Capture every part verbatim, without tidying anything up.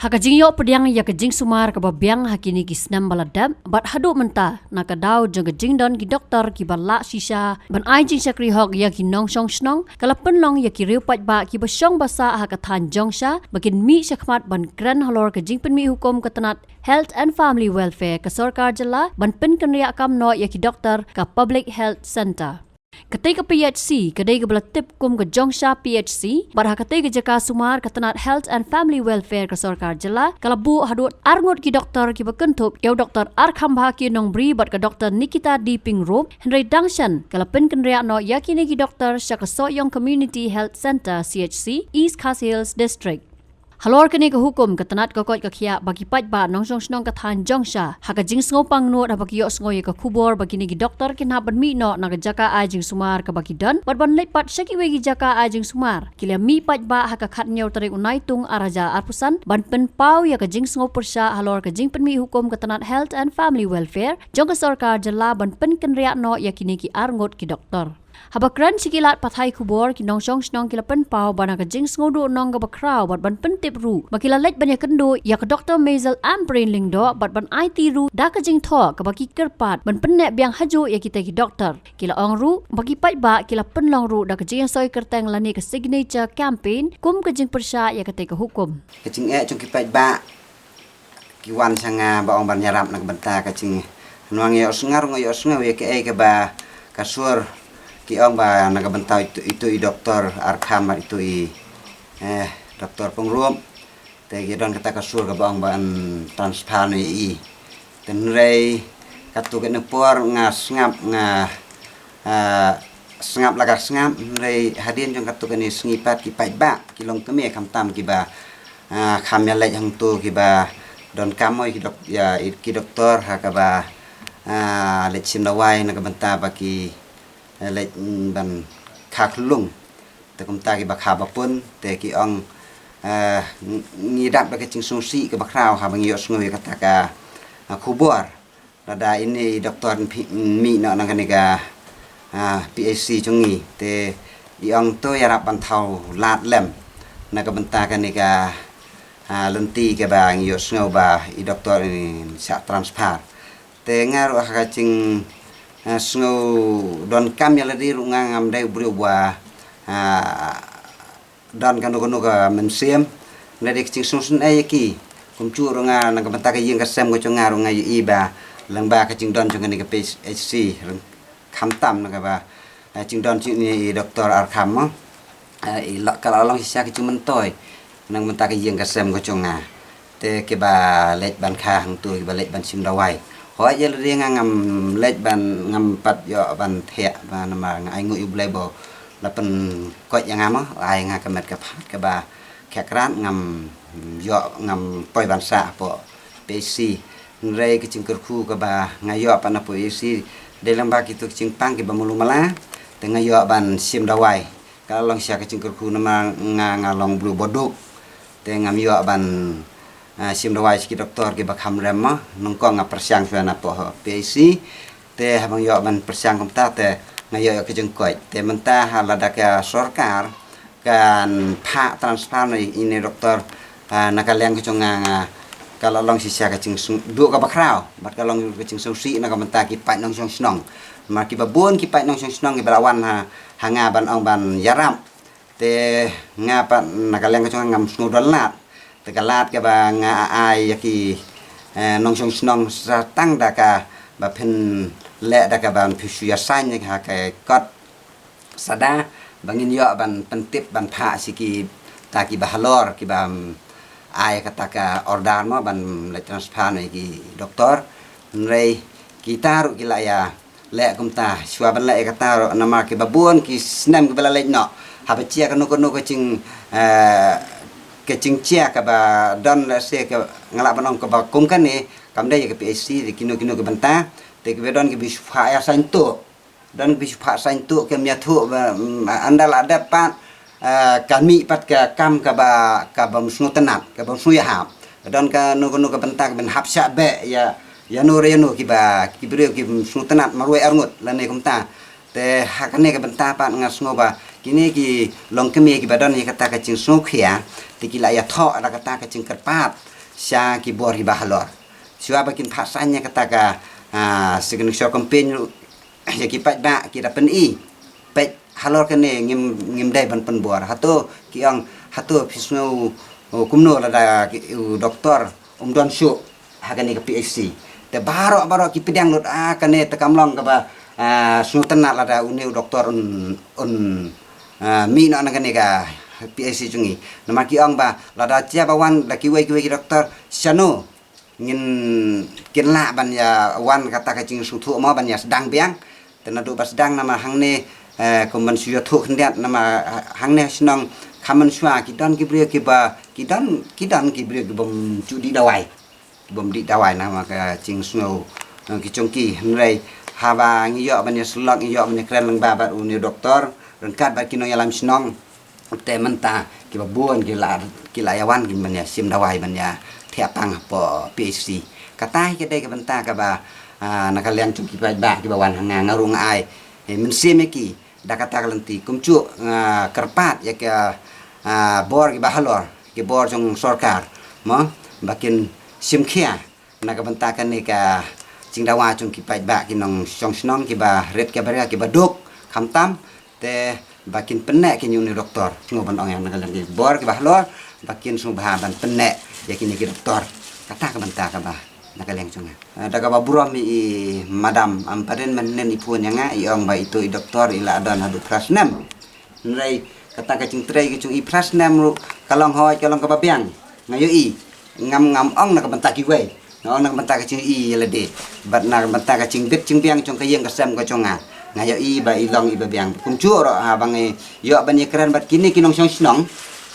Ha ka jingïoh pdiang ïa ka jingsumar kaba biang ha kine ki snem ba la dep, bad haduh mynta, na ka daw jong ka jingdon ki doktor kiba lah shisha ban ai jingshakri hok ïa ki nongshong shnong, ka la pynlong ïa ki riew paidbah kiba shong ba sah ha ka thaiñ Jongsha ba kin mih shakhmat ban kren halor ka jingpynmih hukum ka tnat Health and Family Welfare ka sorkar jylla ban pynkynriah kam noh ïa ki doktor ka Public Health Centre. Katei ka P H C ka dei kaba la tip kum ka Jongsha P H C, bad ha katei ka jaka sumar ka tnat Health and Family Welfare ka sorkar jylla ka la buh haduh arngut ki doktor kiba kynthup ïa u Doktor Arkhambha K Nongbri bad ka Doktor Nikita D Pyngrope, hynrei dang shen ka la pynkynriah noh ïa kine ki doktor sha ka Sohiong Community Health Centre, C H C, East Khasi Hills District. Halor kane ka hukum, ka tnat ka koit ka khiah ba ki paidbah nongshong shnong ka thaiñ Jongsha ha ka jingsngew pangnud haba ki ïohsngew ïa ka khubor ba kine ki doktor kin hap ban mih noh na ka jaka ai jingsumar kaba ki don, bad ban leit pat sha kiwei ki jaka ai jingsumar. Ki la mih paidbah ha ka khathynñiew tarik u Naitung arhajar arphew san ban pynpaw ïa ka jingsngew pyrshah halor ka jingpynmih hukum ka tnat Health and Family Welfare jong ka sorkar jylla ban pynkynriah noh ïa kine ki arngut ki doktor. Haba kren sha ki lad pathai khubor, ki nongshong shnong ki la pynpaw ba na ka jingsngew duhnong kaba khraw bad ban pyntip ruh ba ki la leit ban ïakynduh ïa ka Doktor Maisel Ampareen Lyngdoh bad ban aiti ruh da ka jingthoh kaba ki kyrpad ban pynneh biang hajuh ïa kita ki doktor. Ki la ong ruh ba ki paidbah ki la pynlong ruh da ka jingïasoi kyrteng lane ka signature campaign kum ka jingpyrshah ïa kata ka hukum. Ka jingeh jong ki paidbah ki wan sha nga ba ong ban ïarap na ka bynta ka jing, nga ïohsngew, nga ïohsngew ïa kaei kaba ka sur ki ong ba na ka bynta itu, itu i doktor Arkham bad itu i, eh, doktor Pyngrope. Te ki don kata ka sur kaba ong ban transfer noh ïa i. Te hynrei katto katne por nga sngap, nga, ah, sngap la ka sngap, hynrei hadien jong katto katne sngi pat ki paidbah ki longkmie khamtam kiba, ah, kham ïaleit hangto kiba donkam ïa ki dok-, ïa ki doktor ha kaba, ah, leit shim dawai na ka bynta ba ki, eh, leit, mm, ban kha khyllung. Te kumta kiba kha ba pun, te ki ong, eh, ng-, ngi dap da ka jingsngewsih kaba khraw haba ngi ïohsngew ïa kata ka, ah, khubor. Lada ine i doktor phi-, mih noh na kane ka, ah, P H C jong ngi, te i ong to ïarap ban thaw lad lem na ka bynta kane ka, ah, lynti kaba ngi ïohsngew ba i doktor in shah transfer. Te nga ruh ha ka jing, ah, sngew donkam ïa lade ruh nga ngam dei u briew ba, ah, don kano kano ka mynsiem, nga dei ka jingsngewsynei ïa ki. Kumjuh ruh nga na ka bynta ka ïing ka sem ka jong nga ruh nga ïohi ba lyngba ka jingdon jong kane ka P H C, khamtam na kaba, eh, jingdon jong ine i doktor Arkham mo. Eh, i la, ka la long shisha ka jingmyntoi na ka bynta ka ïing ka sem ka jong nga. Te kiba leit ban kha hangto, kiba leit ban shim dawai. Hooid, ïa lade nga ngam leit ban, ngam pat ïoh ban thiah ba namar nga ainguh ïa U Blei ba u la pynkoit ïa nga mo, ai nga ka met ka phad kaba khia krat, ngam ïoh, ngam poi ban sah hapoh P H C. Hynrei ka jingkyrkhu kaba nga ïoh pat na P H C dei lyngba kito ki jingpang kiba malu mala, te nga ïoh ban shim dawai. Ka la long shisha ka jingkyrkhu namar nga, nga long briew ba duk. Te ngam ïoh ban, ah, shim dawai sha ki doktor kiba kham rem mo, nyngkong nga pyrshang shuwa na poh P H C. Te haba nga ïoh ban pyrshang kumta te nga ïoh ïa ka jingkoit. Te mynta ha lada ka sorkar kan phah transfer noh ine i doktor, ah, na ka liang ka jong nga, nga, ka la long shisha ka jingsngewduh kaba khraw bad ka long ka jingsngewsih na ka bynta ki paid nongshong shnong. Namar kiba bun ki paid nongshong shnong kiba la wan ha, ha nga ban ong ban ïarap. Te nga pat na ka liang ka jong nga ngam sngew don lad. Te ka lad kaba nga ai ïa ki, eh, nongshong shnong sa tang da kaba phin leh da kaba phin shu ïasain ha ka kot sada ba ngin ïoh ban pyntip ban phah sha kita kiba halor kiba, mm, ai kata ka order mo ban leit transfer noh ïa ki doktor. Hynrei kita ruh ki la ïa leh kumta, shuwa ban leh ïa kata ruh namar kiba bun ki snem kiba la leit noh. Haba jia kano kano ka jing, eh, ka jingjia kaba don, lehse ka nga lah ban ong kaba kum kane, kam dei ïa ka P H C, dei kino kino ki bynta, te kiba don kiba shu phah ïasain tuh. Don kiba shu phah sain tuh, kim ïathuh ba, mm, ynda la dep pat, eh, ka mih pat ka kam kaba, kabym sngewtynnat, kabym sngew ïahap. Don kano kano ka bynta kaban hap shah beh ïa, ïano re ïano kiba, ki briew kim sngewtynnat marwei arngut lane kumta. Te ha kane ka bynta pat nga sngew ba kine ki longkmie kiba don ïa kata ka jingsngewkhia, te ki la ïathoh da kata ka jingkyrpad sha ki bor kiba halor. Shuwa ba kin phah saiñ ïa kata ka, ah, signature campaign ruh, ïa ki paidbah ki da pyni. Peit halor kane ngim, ngim dei ban pynbor. Hato ki ong, hato phi sngew, oh, kumno lada ki, u doktor um don shuh ha kane ka P H C. Te baroh, baroh ki pdiang lut, ah, kane te kam long kaba, ah, sngewtynnat lada une u doktor un, un, ah, mih noh na kane ka P H C jong ngi. Namar ki ong ba lada jia ba wan da kiwei kiwei ki doktor, shano ngin, kin lah ban ïa wan kata ka jingsngewthuh mo ban ïa sdang biang. Te naduh ba sdang namar hangne, eh, kum ban shu ïathuh khyndiat namar, eh, hangne shnong Khaman shuwa ki don ki briew kiba, ki don, ki don ki briew kibym ju dih dawai. Kibym dih dawai namar ka jingsngew, eh, ki jong ki. Hynrei haba ngi ïoh ban ïa syllok, ngi ïoh ban ïa kren lyngba bad une u doktor ryngkat bad ki nongïalam shnong. Te mynta kiba bun ki la, ki la ïa wan ki ban ïa shim dawai ban ïa thiah pang hapoh P H C. Kata hi ka dei ka bynta kaba, ah, na ka liang jong ki paidbah kiba wan ha nga, nga ruh nga ai, eh, mynsiem ïa ki da kata ka lynti. Kumjuh nga kyrpad ïa ka, ah, bor kiba halor, ki bor jong sorkar mo, ba kin shim khia na ka bynta kane ka jingdawa jong ki paidbah ki nongshong shnong kiba rit kiba ria kiba duk khamtam. Te ba kin pynneh kin ïa une u doktor. Sngewbha ban ong ïa na ka liang ki bor kiba halor ba kin sngewbha ban pynneh ïa kine ki doktor. Kata ka bynta kaba na ka liang jong nga. Eh, da kaba burom i madam, am paden mynnin i phone ïa nga, i ong ba ito i doktor i la don haduh phra snem. Hynrei kata ka jingtrei ka jong i phra snem ruh ka long hoi, ka long kaba biang. Nga ïohi, ngam, ngam ong na ka bynta kiwei. Nga ong na ka bynta ka jingïohi ïa lade bad na ka bynta ka jingbit jingbiang jong ka ïing ka sem ka jong nga. Nga ïohi ba i long iba biang. Kumjuh ruh haba ngi ïoh ban ïakren bad kine ki nongshong shnong,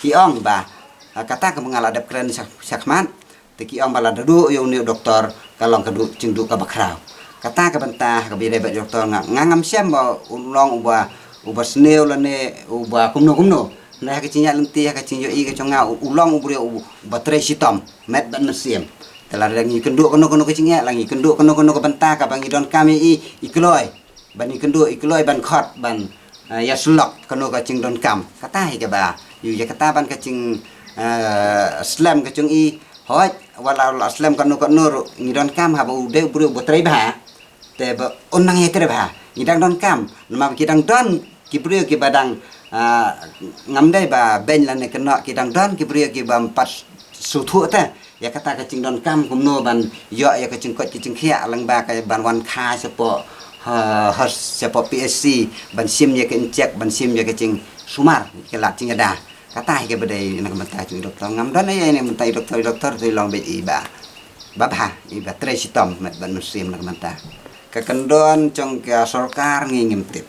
ki ong ba, ah, kata kaba nga la dep kren sha, shakhmat. Te ki ong ba lada duh ïa une u doktor ka long ka duh, jingduh kaba khraw. Kata ka bynta kaba ïadei bad doktor nga, nga ngam shem ba u long uba, uba sniew lane uba kumno kumno. Hynrei ha ka jingïaid lynti, ha ka jingïohi ka jong nga, u, u long u briew u, uba trei shitom met bad mynsiem. Te lada ngi kynduh kano kano ka jingeh, lada ngi kynduh kano kano ka bynta kaba ngi donkam ïa i, i kloi ban ïakynduh, i kloi ban khot, ban, eh, ïasyllok kano ka jingdonkam. Kata hi kaba ïa kata ban ka jing, eh, slem ka jong i, hoi, wat la, la slem kano kano ruh ngi donkam haba u dei u briew uba trei bha. Te ba un nang ïatrei bha, ngi dang donkam. Namar ki dang don ki briew kiba dang, ah, ngam dei ba beiñ lane kynnoh, ki dang don ki briew kiba ym pat sngewthuh te ïa kata ka jingdonkam kumno ban ïoh ïa ka jingkoit ka jingkhiah lyngba ka ban wan kha shapoh, ha, ha, shapoh P H C ban shim ïa ka injek, ban shim ïa ka jingsumar, ka lad jingïada. Kata hi kaba dei na ka bynta jong i doktor. Ngam don ei ei na ka bynta i doktor, i doktor te i long beit iba, ba bha, iba trei shitom met bad mynsiem na ka bynta. Ka kyndon jong ka sorkar ngi ngim tip.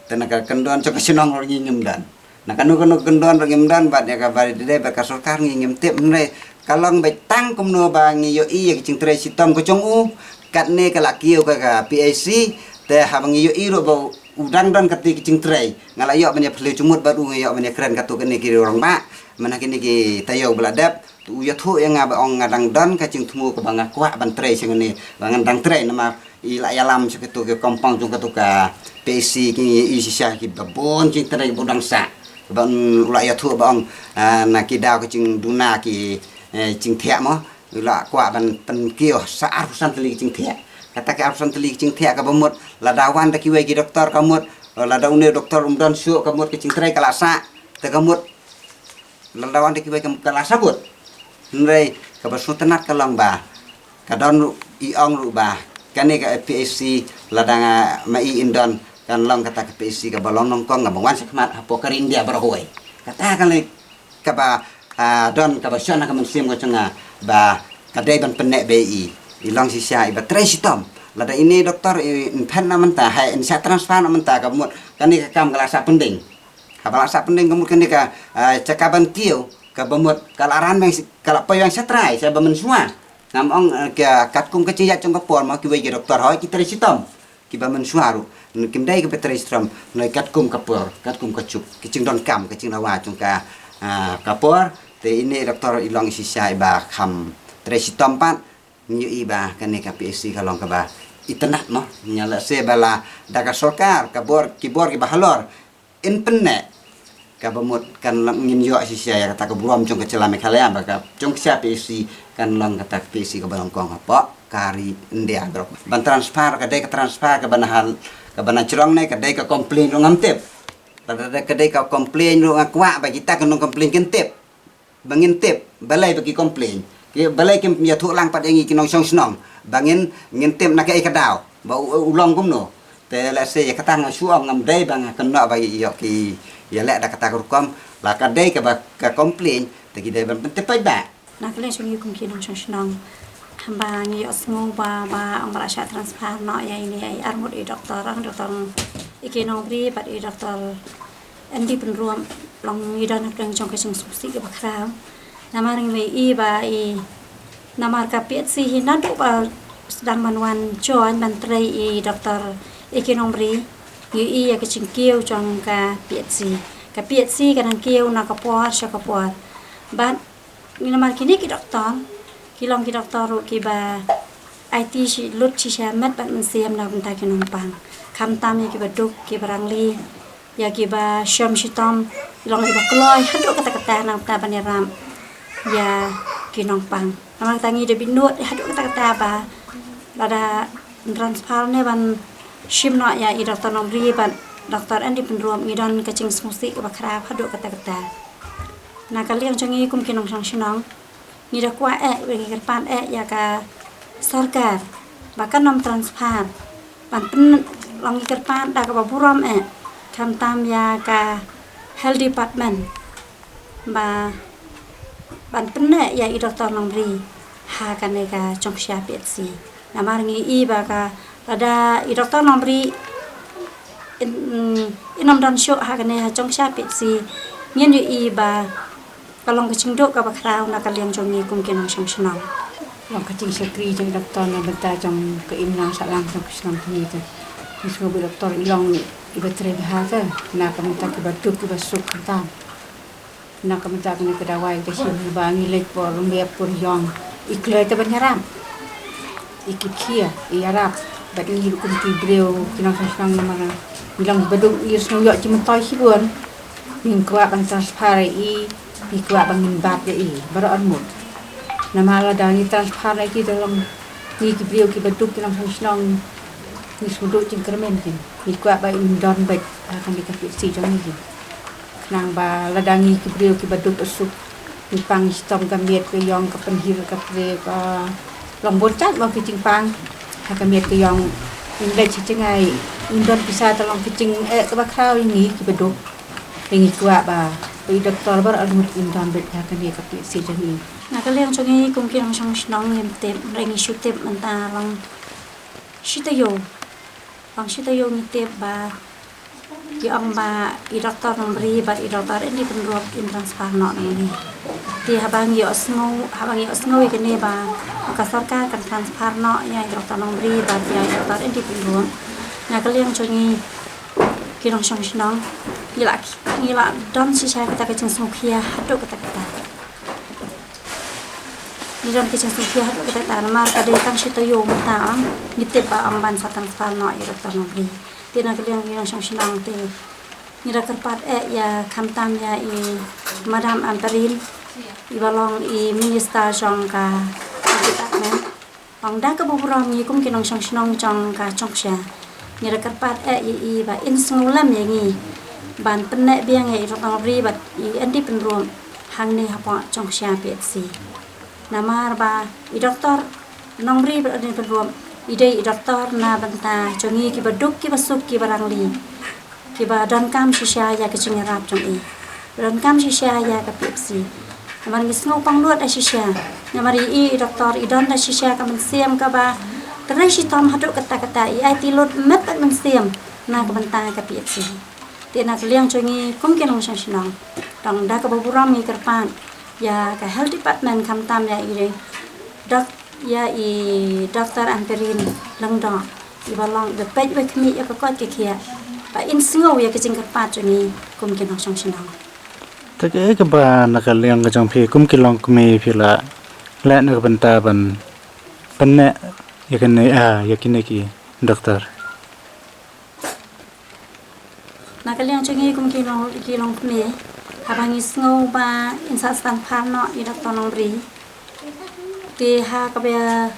Te na ka kyndon jong ka shnong ruh ngi ngim don. Na kano kano ka kyndon ruh ngim don bad ïa kaba dei bad ka sorkar ngi ngim tip, hynrei ka long beit tang kumno ba ngi ïohi ïa ka jingtrei shitom ka jong u. Katne ka la kiew ka, ka P H C, te haba ngi ïohi ruh ba u dang don kata ka jingtrei, nga la ïoh ban ïa phylliew jingmut bad u, nga ïoh ban ïa kren katto katne ki rangbah, mynta kine ki taïew ba la dep. Te u ïathuh ïa nga ba ong nga dang don ka jingthmu kaba nga kwah ban trei sha kane, ba ngan dang trei namar i la ïalam sha kato ka compound jong kato ka P H C, ki ngi ïohi shisha kiba bun jingtrei ba dang sah. Ba u la ïathuh ba ong, ah, na ki daw ka jingduna ki, eh, jingthiah mo, u la kwah ban pynkiew sa arphew san tylli ki jingthiah. Kata ki arphew san tylli ki jingthiah kaba mut lada wan da kiwei ki doktor ka mut, lada une u doktor um don shuh ka mut ka jingtrei ka la sah. Te ka mut lada wan da kiwei ka, ka la sabut. Hynrei kaba sngewtynnat ka long ba ka don ruh, i ong ruh ba kane ka P H C lada nga ma i in don, kan long kata ka P H C kaba long nyngkong kaba wan shakhmat hapoh ka ri India baroh kawei. Kata ka long kaba, ah, don kaba shon ha ka mynsiem ka jong nga ba ka dei ban pynneh beit ïa i. I long shisha iba trei shitom. Lada ine i doktor i, in phet na mynta, hai in shah transfer na mynta, ka mut kane ka kam ka la sah pending. Haba la sah pending ka mut kane ka, ah, jaka ban kiew kaba mut ka la ran biang, ka la poi biang sha trai, sha ba mynshuwa. Ngam ong, eh, ka katkum ka jingïaid jong ka por mo, kiwei ki doktor hoi ki trei shitom. Kiba mynshuwa ruh kim dei kiba trei shitom, hynrei katkum ka por, katkum ka juk, ka jingdonkam, ka jingdawa jong ka, ah, ka por. Te ine i doktor i long i shisha iba kham trei shitom pat. Ngi ïohi ba kane ka P H C ka long kaba itynnat mo. Nga la shu ba lada ka sorkar, ka bor, ki bor kiba halor in pynneh, Kaba mut kan long ngin ïoh shisha ïa kata ka burom jong ka jylla Meghalaya ba ka jong ka P H C kan long kata ka P H C kaba nyngkong hapoh ka ri India baroh. Ban transfer ka dei ka transfer kaba na hal kaba na jrong ne ka dei ka complain ruh ngam tip. Lada ka dei ka complain ruh nga kwah ba kita ki nong complain kin tip. Ba ngin tip, balei ba ki complain. Ki balei kim ïathuh lang pat ïa ngi ki nongshong shnong. Ba ngin, ngin tip na kaei ka daw. Ba u, u long kumno. Te lehse ïa kata nga shu ong ngam dei ba nga kynnoh ba ïoh ki ïaleh da kata ka rukom. La ka dei kaba ka complain, te ki dei ban pyntip paidbah. Na ka liang jong ngi kum ki nongshong shnong. Haba ngi ïohsngew ba, ba ong ba la shah transfer noh ïa ine i arngut i doktor, ang doktor Ïa Ki Nongbri bad i doktor Andy Pynrop, long ngi don ha ka liang jong ka jingsngewsih kaba khraw. Namar ngi la ïohi ba i, namar ka P H C hi naduh ba sdang ban wan join ban trei i doktor Ïa Ki Nongbri, ngi ïohi ïa ka jingkiew jong ka P H C. Ka P H C ka nang kiew na ka por sha ka por. Bad ngi namar kine ki doktor, ki long ki doktor ruh kiba aiti shi lut shisha met bad mynsiem na ka bynta ki nongpang. Khamtam ïa kiba duk, kiba rangli, ïa kiba shong shitom, ki long kiba kloi haduh katta katta na ka bynta ban ïarap ïa ki nongpang. Namar kata ngi da bynnud haduh katta katta ba lada transfer ne ban shim noh ïa i doktor Nongbri bad doktor Andy Pynrop, ngi don ka jingsngewsih kaba khraw haduh katta katta. Na ka liang jong ngi kum ki nongshong shnong, ngi da kwah eh, ngi kyrpad eh ïa ka sorkar ba kan ym transfer. Ban pyn, long ngi kyrpad da kaba burom eh, khamtam ïa ka health department ba ban pynneh ïa i doktor Nongbri ha kane ka Jongshia P H C. Namar ngi ïohi ba ka lada i doktor Nongbri in, in ym don shuh ha kane ha Jongshia P H C, ngin ïohi ba ka long ka jingduk kaba khraw na ka liang jong ngi kum ki nongshong shnong. Long ka jingshakri jong i doktor na bynta jong ka imlang sahlang jong ka shnong kane te. Ngi sngew ba i doktor i long iba trei bha te na ka bynta kiba duk kiba suk khamtam. Na ka bynta kane ka dawai ka shim ba ngi leit por rumbia por ïong i kloi te ban ïarap. I kit khia i ïarap bad ngi ruh kum ki briew ki nongshong shnong namar ngi long ba duk, ngi sngew ïoh jingmyntoi shibun. Ngi kwah ban transfer ïa i, ngi kwah ban ngin bat ïa i baroh arngut. Namar lada ngi transfer ïa ki te long ngi ki briew kiba duk ki nongshong shnong ngi sngewthuh jingkyrmen ki. Ngi kwah ba im don beit ha kane ka P H C jong ngi. Khnang ba lada ngi ki briew kiba duk ba suk ngi pang shitom ka miet ka ïong ka pynhir ka pre ka long bun jait mo ki jingpang ha ka miet ka ïong. Ngin leit sha jngai, ngin don pisa te long ka jingeh kaba khraw ïa ngi kiba duk. Te ngi kwah ba i doktor baroh arngut im don beit ha kane ka P H C jong ngi. Na ka liang jong ngi kum ki nongshong shnong ngim tip, hynrei ngi shu tip mynta long shi taïew. Long shi taïew ngi tip ba ki ong ba i doktor Nongbri bad i doktor Andy Pynrop in transfer noh na ngi. Te haba ngi ïohsngew, haba ngi ïohsngew ïa kane ba ka sorkar kan transfer noh ïa i doktor Nongbri bad ïa i doktor Andy Pynrop, na ka liang jong ngi ki nongshong shnong ngi la, ngi la don shisha kata ka jingsngewkhia haduh katta katta. Ngi don ka jingsngewkhia haduh katta katta namar ka dei tang shi taïew mynta ong ngi tip ba ong ban sa transfer noh ïa i doktor Nongbri. Te na ka liang ki nongshong shnong te ngi da kyrpad eh ïa khamtam ïa i Madam Ampareen iba long i minister jong ka department. Ong da kaba burom ngi kum ki nongshong shnong jong ka Jongshia ngi da kyrpad eh ïa i ba in sngewlem ïa ngi ban pynneh biang ïa i doktor Nongbri bad i Andy Pynrop hangne hapoh Jongshia P H C. Namar ba i doktor Nongbri bad Andy Pynrop i dei i doktor na bynta jong ngi kiba duk kiba suk kiba rangli. Kiba donkam shisha ïa ka jingïarap jong i, kiba donkam shisha ïa ka P H C. Namar ngi sngewpang lut da shisha namar i, i doktor i don da shisha ka mynsiem kaba trei shitom haduh katta katta, i aiti lut met bad mynsiem na ka bynta ka P H C. Te na ka liang jong ngi kum ki nongshong shnong, tang da kaba burom ngi kyrpad ïa ka health department khamtam ïa i dok ïa i doktor Ampareen Lyngdoh iba long iba peit iba khmih ïa ka koit ka khiah ba in sngew ïa ka jingkyrpad jong ngi kum ki nongshong shnong. Te kaei kaba na ka liang ka jong phi kum ki longkmie phi la leh na ka bynta ban pynneh ïa kine, ah, ïa kine ki doktor? Na ka liang jong ngi kum ki long, ki longkmie, Haba ngi sngew ba in sa sdang phar noh i Doktor Nongbri, te ha kaba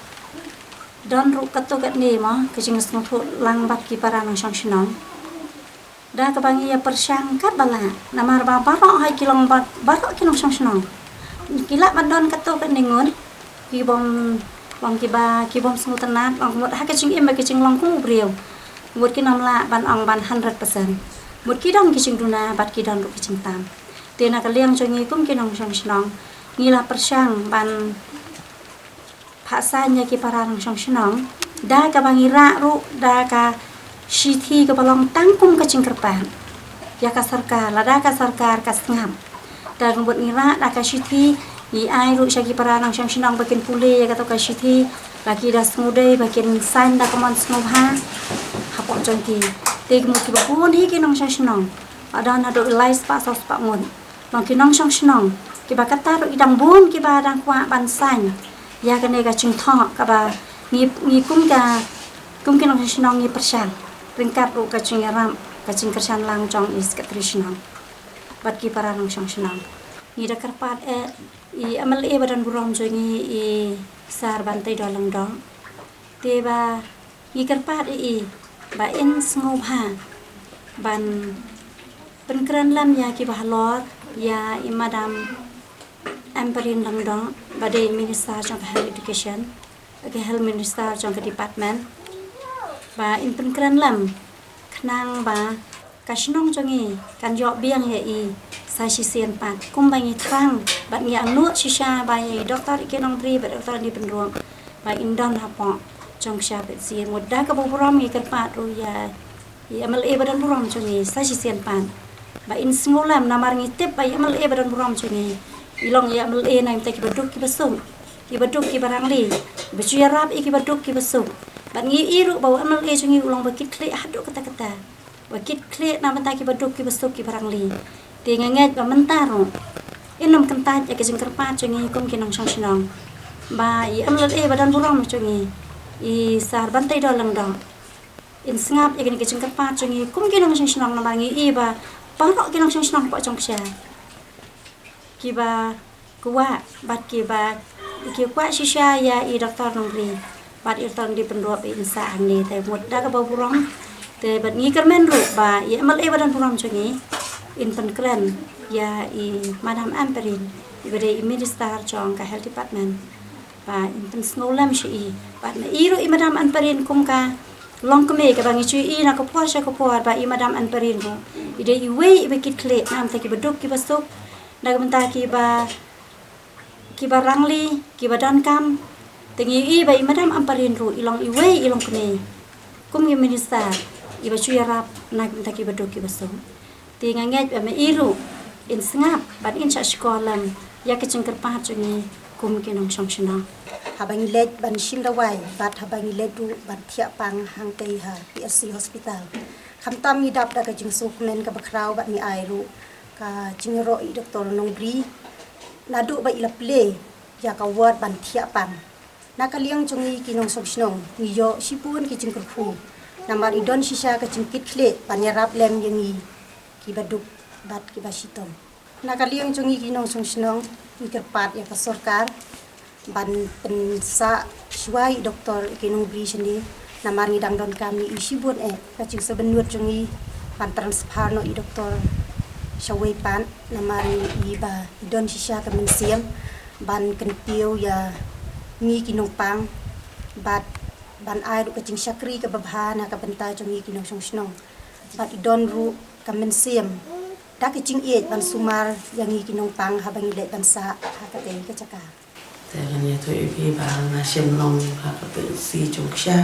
don ruh katto katne mo ka jingsngewthuh lang bad ki para nongshong shnong. Da kaba ngi ïa pyrshang katba lah namar ba baroh ha ki long bad baroh ki nongshong shnong ki lah ban don katto katne ngut, ki bym long kiba ki bym sngewtynnat, long mut ha ka jingim ba ka jinglong kum u briew. Mut ki nym lah ban ong ban hundred percent. Mut ki don ki jingduna bad ki don ruh ki jingtam. Te na ka liang jong ngi kum ki nongshong shnong ngi la pyrshang ban phah saiñ ïa ki para nongshong shnong da kaba ngi rah ruh da ka shithi kaba long tang kum ka jingkyrpad ïa ka sorkar, lada ka sorkar ka sngap. Da ka mut ngi rah da ka shithi ngi ai ruh sha ki para nongshong shnong ba kin pule ïa kato ka shithi, ba ki da sngewdei ba kin saiñ da ka mon sngewbha hapoh jong ki. Te ka mut kiba bun hi ki nongshong shnong, ba don haduh lai spah saw spah ngut, long ki nongshong shnong kiba kata ruh ki dang bun kiba dang kwah ban saiñ ïa kane ka jingthoh kaba ngi, ngi kum ka, kum ki nongshong shnong ngi pyrshang ryngkat ruh ka jingïarap, ka jingkyrshan lang jong i Secretary Shnong bad ki para nongshong shnong. Ngi da kyrpad eh i MLA ba don burom jong ngi, i Sir Banteidor Lyngdoh, te ba ngi kyrpad ïa i ba in sngewbha ban pynkren lem ïa kiba halor ïa i Madam Ampareen Lyngdoh ba dei Minister jong ka Health Education, ka Health Minister jong ka department, ba in pynkren lem khnang ba ka shnong jong ngi kan ïoh biang ïa i sa shisien pat. Kumba ngi thrang bad ngi angnud shisha ba ïa i Doktor E K Nongbri bad Doktor Andy Pynrop ba in don hapoh jong ka sha pet sien. Mut da kaba burom ngi kyrpad ruh ïa i MLA ba don burom jong ngi sa shisien pat ba in sngewlem namar ngi tip ba i MLA ba don burom jong ngi i long i MLA na bynta kiba duk kiba suk, kiba duk kiba rangli, ba ju ïarap ïa kiba duk kiba suk. Bad ngi i ruh ba u MLA jong ngi u long ba kit khlieh haduh katta katta, ba kit khlieh na bynta kiba duk kiba suk kiba rangli. Te nga ngeit ba mynta ruh in nym kyntait ïa ka jingkyrpad jong ngi kum ki nongshong shnong ba i MLA ba don burom jong ngi, i Sir Banteidor Lyngdoh, in sngap ïa kane ka jingkyrpad jong ngi kum ki nongshong shnong namar ngi i ba baroh ki nongshong shnong hapoh jong ka sha kiba kwah bad kiba ki kwah shisha ïa i Doktor Nongbri bad i Doktor Andy Pynrop in sah hangne. Te mut da kaba burom te bad ngi kyrmen ruh ba i MLA ba don burom jong ngi in pynkren ïa i Madam Ampareen iba dei i Minister jong ka Health Department ba in pynsngewlem sha i. Bad ma i ruh i Madam Ampareen kum ka longkmie kaba ngi ju i na ka por sha ka por ba i Madam Ampareen ruh i dei iwei iba kit khlieh na bynta kiba duk kiba suk, na ka bynta kiba, kiba rangli, kiba donkam. Te ngi i ba i Madam Ampareen ruh i long iwei i longkmie kum i Minister iba ju ïarap na ka bynta kiba duk kiba suk. Te nga ngeit ba ma i ruh in sngap bad in shah shkor lem ïa ka jingkyrpad jong ngi kum ki nongshong shnong. Haba ngi leit ban shim dawai bad haba ngi leit ruh ban thiah pang hangtei ha PHC hospital, khamtam ngi dap da ka jingsngewkmen kaba khraw bad ngi ai ruh ka jingïaroh i Doktor Nongbri naduh ba i la plie ïa ka ward ban thiah pang. Na ka liang jong ngi ki nongshong shnong ngi ïoh shibun ki jingkyrkhu namar i don shisha ka jingkit khlieh ban ïarap lem ïa ngi kiba duk bad kiba shitom. Na ka liang jong ngi ki nongshong shnong ngi kyrpad ïa ka sorkar ban pynsah shuwa i Doktor E K Nongbri shane namar ngi dang donkam ïa i shibun eh. Ka jingsngewbha jong ngi ban transfer noh i Doktor shawei pat namar ngi i ba i don shisha ka mynsiem ban kyntiew ïa ngi ki nongpang bad ban ai ruh ka jingshakri kaba bha na ka bynta jong ngi ki nongshong shnong. Bad i don ruh ka mynsiem da ka jingïeit ban sumar ïa ngi ki nongpang haba ngi leit ban sah ha katei ka jaka. Te ngan ïathuh ïa phi ba nga shim long ha ka PHC Jongksha.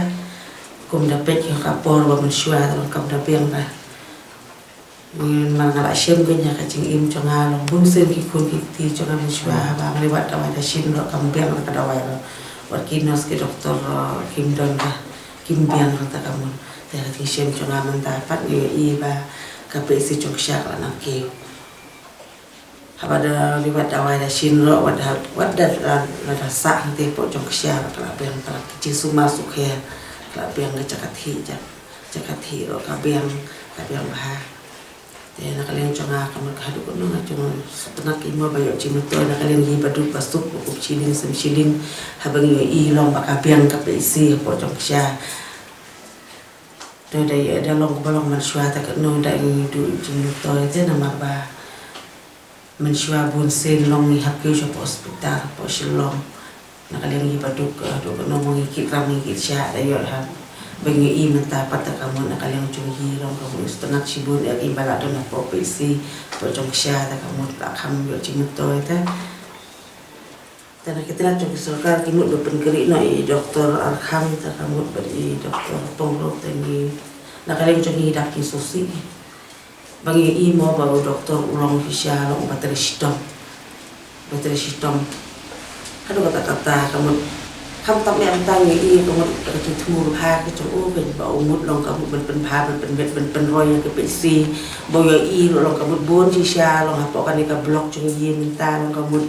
Kum da peit ïa ka por ba mynshuwa te long kam da biang ba. Ngi man nga la shim kane ka jingim jong nga long bun sien ki khun ki kti jong nga mynshuwa ba nga li wad dawai da shin ruh kam biang ka dawai ruh. Wat ki nurse ki doktor ruh kim don ba kim biang ruh ta ka mon. Te ka jingshim jong nga mynta pat ngi i ba ka PHC Jongksha ka la nang kiew. Haba da li wad dawai da shin ruh, wad da, wad da, da, da sah hangtei hapoh Jongksha ka la biang, ka la ki jingsumar sukher ka la biang ka jaka thih, jaka, jaka thih ruh ka biang, ka biang bha. Te na ka liang jong nga ka mut ka haduh katno nga jong sngewtynnat ïa i mo ba ïoh jingmyntoi na ka liang i ba duk ba suk ba kup shilling sem shilling, haba ngi ïohi long ba ka biang ka pisa hapoh jong ka sha. Te da ïa da long ba long mynshuwa te katno da ngi duh jingmyntoi te namar ba mynshuwa bun sien long ngi hap kiew sha hapoh hospital hapoh Shillong. Na ka liang i ba duk, eh, duk katno mo ngi kit ram ngi kit sha da ïoh ha. Ba ngi ïohi mynta pat te ka mut na ka liang jong i long ka mut sngewtynnat shibun ïa ki ba la don hapoh pisa hapoh jong ka sha te ka mut la kham ïoh jingmyntoi te. Te na ki tnat jong ki sorkar ki mut ba pynkhreh noh i Doktor Arkham te ka mut bad i Doktor Pyngrope te ngi na ka liang jong ngi dap ki sngewsih. Ba ngi ïohi mo ba u doktor u long shisha long ba trei shitom. Ba trei shitom. Haduh katta katta ka mut khamtam ïa mynta ngi ïohi ka mut ka jingthmu bha ka jong u ka ba u mut long ka mut ban pynbha ban pynbeit ban pynroi ïa ka pisa. Ba u ïohi long ka mut bun shisha long hapoh kane ka block jong ngi mynta long ka mut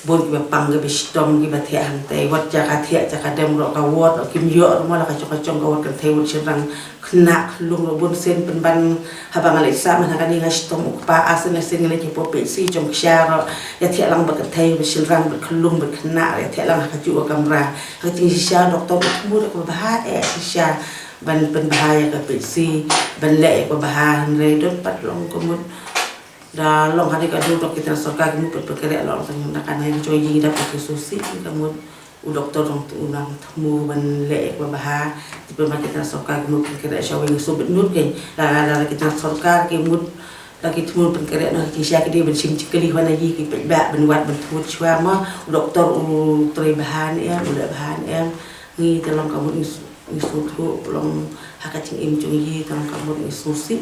bun kiba pang kiba shitom kiba thiah hangtei wat jaka thiah jaka dem ruh ka ward ruh kim ïoh ruh mo la ka jong ka jong ka ward kynthei ward shynrang khynnah khyllung ruh bun sien pynban haba nga leit sah man ha kane nga shitom u kpa ar sien lai sien nga leit hapoh pisa jong ka sha ruh ïa thiah lang bad kynthei bad shynrang bad khyllung bad khynnah ïa thiah lang ha kajuh ka kamra ha ka jingshisha doktor ka thmu da kaba bha eh shisha ban pynbha ïa ka pisa ban leh ïa kaba bha hynrei don pat long ka mut Da long hadien ka dur dok kita sorkar ki mut pynkreh long tang na ka nai joi yi dap ki susi ka mut u doktor dong u nang thmu ban leh ba bha ti pyn ba kita sorkar ki mut pynkreh sha wei su bit nur ke la la la kita sorkar ki mut la ki thmu pynkreh na ki sha ki dei ban shim chikli wana yi ki pek ba ban wat ban thmu chwa ma u doktor u trei bha ne em u leh bha ne em ngi te long ka mut ngi su ngi su thu long ha ka ching im chung yi te long ka mut ngi su si.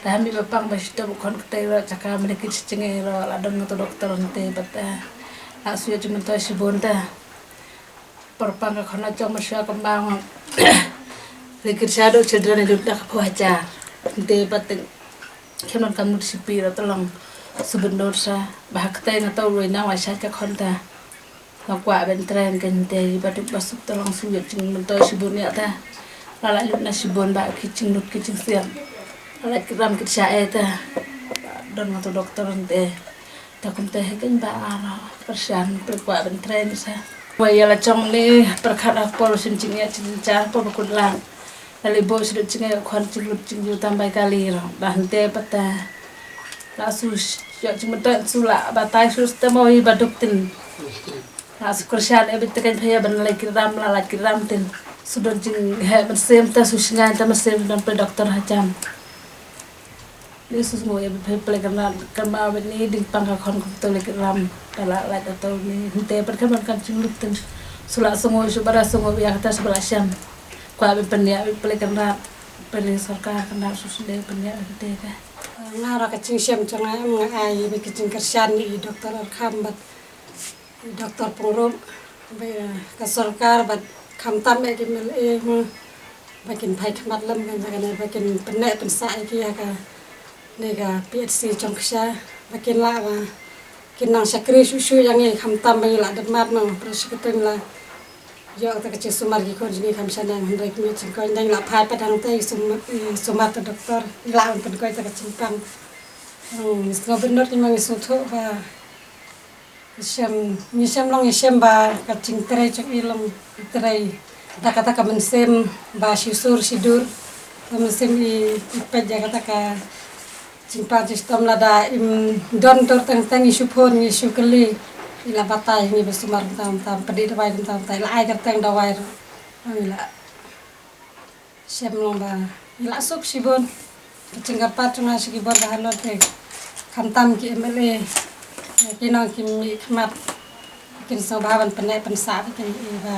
Te ha mi ba pang ba shi te ba khon kte ro chaka mene ki ching ro la dong to doktor nte ba te la su ya ching to shi bon te. Por pang ka khon la chong ma shwa ka ma ngam. Re ki sha do children ni lut da ka pho hajar. Nte ba te khem non ka mut shi pi ro to long su ben dor sa ba ha kte nga to ro na wa sha ka khon ta. Nga kwah ban train ka nte ba duk ba suk ta long su ya ching mun to shi bon ya ta. La la lut na shi bon ba ki ching lut ki ching siam. La la ki ram ki cha e ta. Don nga to doktor nte. Ta kum te he kan ba ara persian per kwah ban train sa. Wa ya la chong ni per khat ha por sim ching ya ching cha por ba kut lang. La li bo shi lut ching ya khon ching lut ching yu tam bai ka li ro. Ba nte pa ta. La su ya ching mun to su la ba tai su sta mo i ba duk tin. Nga su kyrshan e bit te kan phe ban lai kiram la lai kiram tin. Su don jing he ban sem ta su shngai ta ban sem don pe doktor ha jam. Ni su sngo e bit phe ple kan ran kan ma bit ni ding pang ka khon kum to lai kiram. Ta la lai ta to ni hinte per kan ban kan jing lut tin. Su la sngo su bara sngo ya kata su bara sham. Kwa bit pen ya bit ple kan ran. Pen ni sorkar kan ran su su de pen ya bit te ka. Nga ra ka jing shem jong nga em nga ai bit ka jing kyrshan ni doktor Arkham bat. Doktor Pyngrope, ba ka sorkar bad khamtam ïa ki M L A mo ba kin phai khmat lem kan ba kin pynneh pynsah ïa ki ha kane ka P H C Jongksha ba kin lah ba kin nang shakri shuh shuh ïa ngi khamtam ba ngi lah dep mat mo ba shi kyrteng la ïoh ta ka jingsumar ki khun jong ngi kham shaneng hynrei ki mut jingkoit dang lah phai pat hangta i sumar ta doktor i lah ban pynkoi ta ka jingpang. Ngi sngewbha ban nud ngi ma ngi sngewthuh ba Ngi shem, ngi shem long ngi shem ba ka jingtrei jong i long i trei da kata ka mynsiem ba shisur shidur. Ka mynsiem i, i peit ïa kata ka jingpang jingshitom lada im don dur teng teng ngi shu phone ngi shu kylli. I la batai ngi ba sumar kynta kynta pyndik dawai kynta kynta i la ai kyrteng dawai ruh. I la Shem long ba ngi la suk shibun. Ka jingkyrpad jong nga sha ki bor ba halor te khamtam ki M L A, eh, ki nong ki mih khmat kin sngewbha ban pynneh pynsah ba kin i ba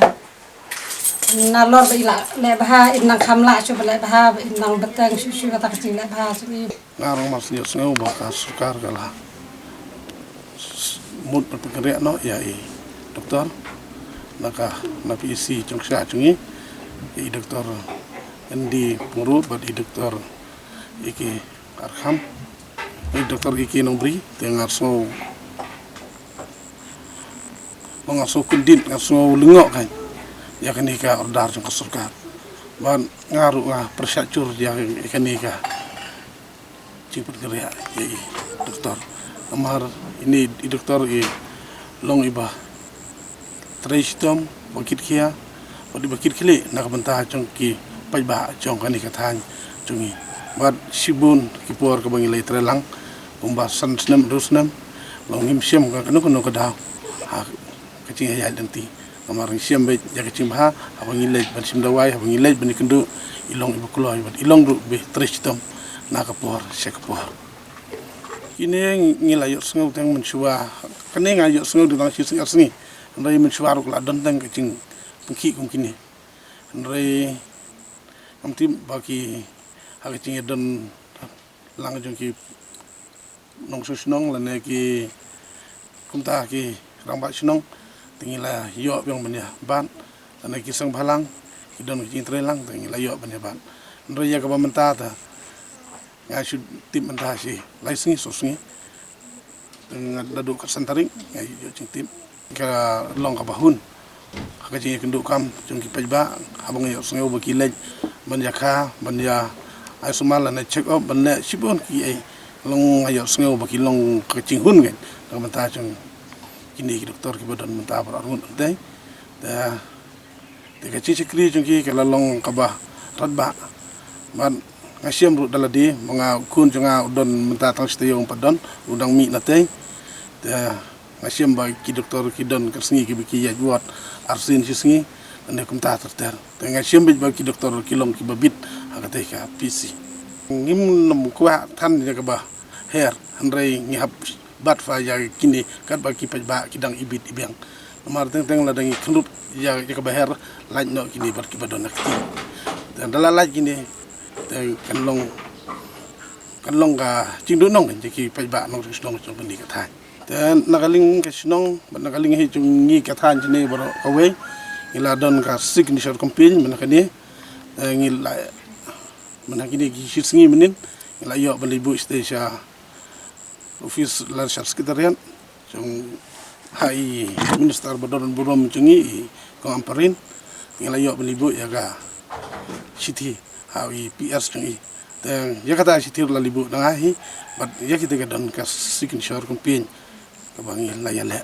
nalor ba i la leh bha in nang kham lah shuh ba leh bha ba in nang bteng shuh shuh kata ka jingleh bha jong i. Nga rong mar sñiaw sngew ba ka sorkar ka la mut ban pynkynriah noh ïa i doktor na ka, na P H C Jongksha jong ngi, i doktor N D Pyngrope bad i doktor Iki Arkham, i doktor Iki Nongbri, te nga sngew Ba nga sngew kyndit, nga sngew lyngngoh kan ïa kane ka order jong ka sorkar. Ba nga ruh nga pyrshah jur ïa kane ka Jingpynkynriah ïa i doktor. Namar ine i doktor i long iba trei shitom, ba kitkhia, bad iba kitkhlieh na ka bynta jong ki paidbah jong kane ka thaiñ jong ngi. Bad shibun ki por kaba ngi la ïatrei lang kumba san snem, hynriew snem, long ngim shem ka kano kano ka daw ha ka jingïaid lynti. Namar ngi shem beit ïa ka jingbha haba ngi leit ban shim dawai, haba ngi leit ban ïakynduh, i long iba kloi bad i long ruh iba trei shitom na ka por sha ka por. Kine ngi la ïohsngew tang mynshuwa. Kane nga ïohsngew da tang shi sngi ar sngi. Hynrei mynshuwa ruh ka la don tang ka jingpynkit kum kine. Hynrei ngam tip ba ki ha ka jingïadon lang jong ki nongshong shnong lane ki kumta ki rangbah shnong, te ngi la ïoh biang ban ïa bat, lane ki seng bhalang ki don ka jingtrei lang, te ngi la ïoh ban ïa bat. Hynrei ïa kaba mynta te nga shu tip mynta shi lai sngi saw sngi. Te nga naduh ka san tarik nga ïoh jingtip. Ka long kaba hun ha ka jingïakynduh kam jong ki paidbah, haba nga ïohsngew ba ki leit ban ïakha, ban ïa ai sumar lane check up, ban leh shibun kiei. Long nga ïohsngew ba ki long ka jinghun kein na ka bynta jong kine ki doktor kiba don mynta baroh arngut. Te, te Te ka jingshakri jong ki ka la long kaba radbah. Bad nga shem ruh da lade, ba nga, u khun jong nga u don mynta tang shi taïew, um pat don, u dang mih na tei. Te nga shem ba ki doktor ki don ka sngi kiba ki ïaid ward arsien shi sngi, lane kumta ter ter. Te nga shem beit ba ki doktor ki long kiba bit ha katei ka P C. Ngim nym kwah than ïa kaba her, hynrei ngi hap bat fa ïa kine katba ki paidbah ki dang ibit ibiang. Namar teng teng lada ngi khynrup ïa, ïa kaba her, lait noh kine bad kiba don ha kti. Te da la lait kine, te kan long, kan long ka jingduhnong ïa ki paidbah nongshong shnong jong kane ka thaiñ. Te na ka liang ka shnong bad na ka liang hi jong ngi ka thaiñ jong ngi baroh kawei, ngi la don ka signature campaign mynta kane. Te ngi la, mynta kine ki shi sngi mynnin ngi la ïoh ban leit buh sha office lane sha secretariat jong ha i minister ba don burom jong ngi, i Kong Ampareen. Ngi la ïoh ban leit buh ïa ka shithi ha i P S jong ngi. Te ïa kata shithi la leit buh na nga hi, bad ïa kita ka don ka signature campaign kaba ngi la ïaleh.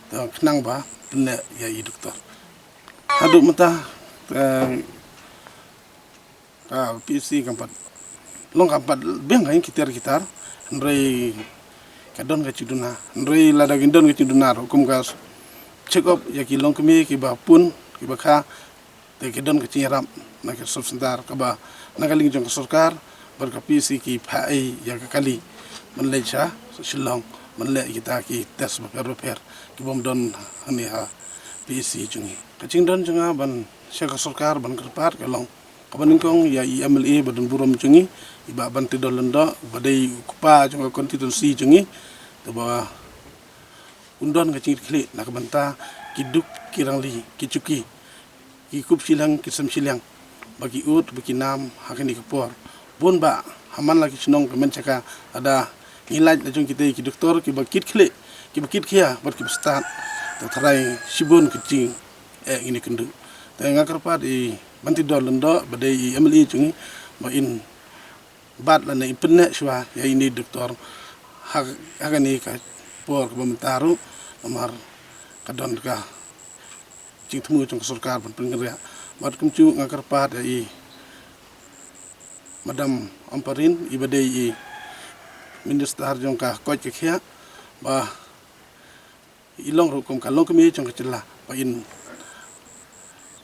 Te khnang ba pynneh ïa i doktor. Haduh mynta, te ka P C kam pat long, kam pat biang ha ki tiar ki tar, hynrei ka don ka jingduna. Hynrei lada kin don ka jingduna ruh, kum ka check up ïa ki longkmie kiba pun kiba kha, te ka don ka jingïarap na ka sub center kaba na ka liang jong ka sorkar bad ka P C ki phah ei ïa ka kali ban leit sha Shillong ban leh kita ki test bapher bapher ki bym don hangne ha P C jong ngi. Ka jingdon jong nga ban sha ka sorkar ban kyrpad ka long kaba nyngkong ïa i M L A ba don burom jong ngi, i Bah Banteidor Lyngdoh, ba dei u kpa jong ka constituency jong ngi, te ba un don ka jingkitkhlieh na ka bynta ki duk ki rangli, ki juki, ki kup shiliang ki sem shiliang, ba ki ud ba ki nam ha kane ka por. Bun bah ha man la ki shnong ka mensha ka, lada ngi lait la jong kitei ki doktor kiba kitkhlieh, kiba kitkhia bad kiba stad, te tharai shibun ka jing eh ngin ïakynduh. Te nga kyrpad i Banteidor Lyngdoh ba dei i M L A jong ngi, ba in bat lane in pynneh shuwa ïa ine i doktor ha, ha kane ka por kaba mynta ruh, namar ka don ka jingthmu jong ka sorkar ban pynkynriah. Bad kumjuh nga kyrpad ïa i Madam Ampareen, iba dei i minister jong ka koit ka khiah, ba i long ruh kum ka longkmie jong ka jylla, ba in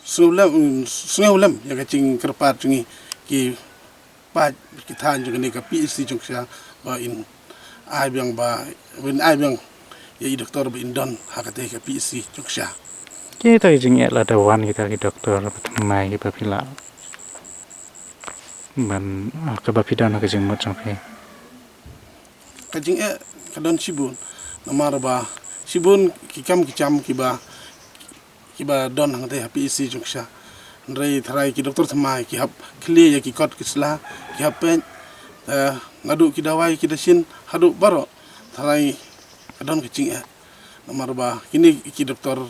sngewlem, sngewlem ïa ka jingkyrpad jong ngi ki paid ki thaiñ jong kane ka P H C Jongksha, ba in ai biang, ba in ai biang ïa i doktor ba in don ha katei ka P H C Jongksha. Kita ki jingeh lada wan kita ki doktor ba thymmai kiba phi lah ban, ah, kaba phi don ha ka jingmut jong phi. Ka jingeh ka don shibun, namar ba shibun ki kam ki jam kiba, kiba don hangtei ha P H C Jongksha. Hynrei tharai ki doktor thymmai ki hap khlieh ïa ki kot ki sla, ki hap peit, eh, naduh ki dawai ki dashin haduh baroh, tharai ka don ka jingeh. Namar ba kine ki doktor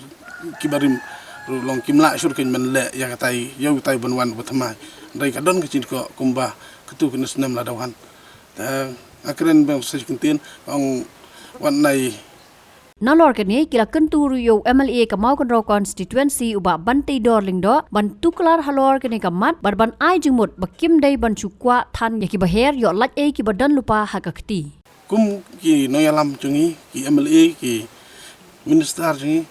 kiba rim ruh long kim lah shuh kein ban leh ïa katai, ïa utai ban wan uba thymmai. Hynrei ka don ka jingkyrkhu kumba katto katne snem lada wan. Te Akren bang sa kyntien ong wan nai. Nalor kane ki la kyntu ruh ïa u M L A ka Mawkynrew constituency u Bah Banteidor Lyngdoh ban tuklar halor kane ka mat bad ban ai jingmut ba kim dei ban shu kwah than ïa ki baher ïoh lait ei ki ba don lypa ha ka kti. Kum ki nongïalam jong ngi, ki M L A, ki minister jong ngi,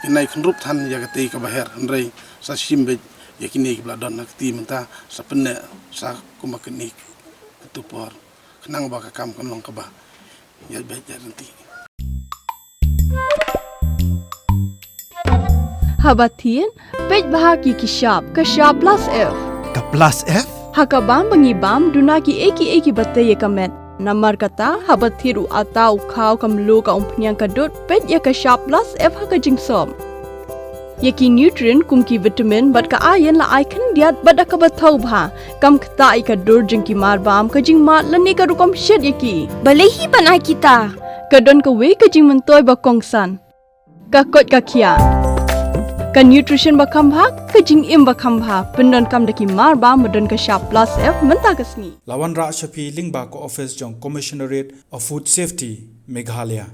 ki nai khynrup than ïa katei ka baher, hynrei sa shim beit ïa kine ki ba la don ha kti mynta, sa pynneh sa kumba kine ki tu por. Khnang ba ka kam kan long kaba ïa beit ïa ryntih. Haba thied, peit bha ki ki shap, ka shap plus F. Ka plus F? Ha ka bam ba ngi bam, duna ki ei ki ei ki ba tei ïa ka met. Namar kata, haba thied u ata, u khaw, ka mluh, ka umphniang, ka dud, peit ïa ka shap plus F ha ka jingsop. Ïa ki nutrient kum ki vitamin bad ka iron la ai khyndiat bad da kaba thaw bha. Kam ktah ïa ka dur jong ki mar bam, ka jingmad lane ka rukom shet ïa ki. Balei hi ban ai kita? Ka don kawei ka jingmyntoi ba kongsan. Ka koit ka khiah. Ka nutrition ba kham bha, ka jingim ba kham bha. Pyndonkam da ki mar bam ba don ka shap plus F mynta ka sngi. La wanrah sha phi lyngba ka office jong Commissionerate of Food Safety, Meghalaya.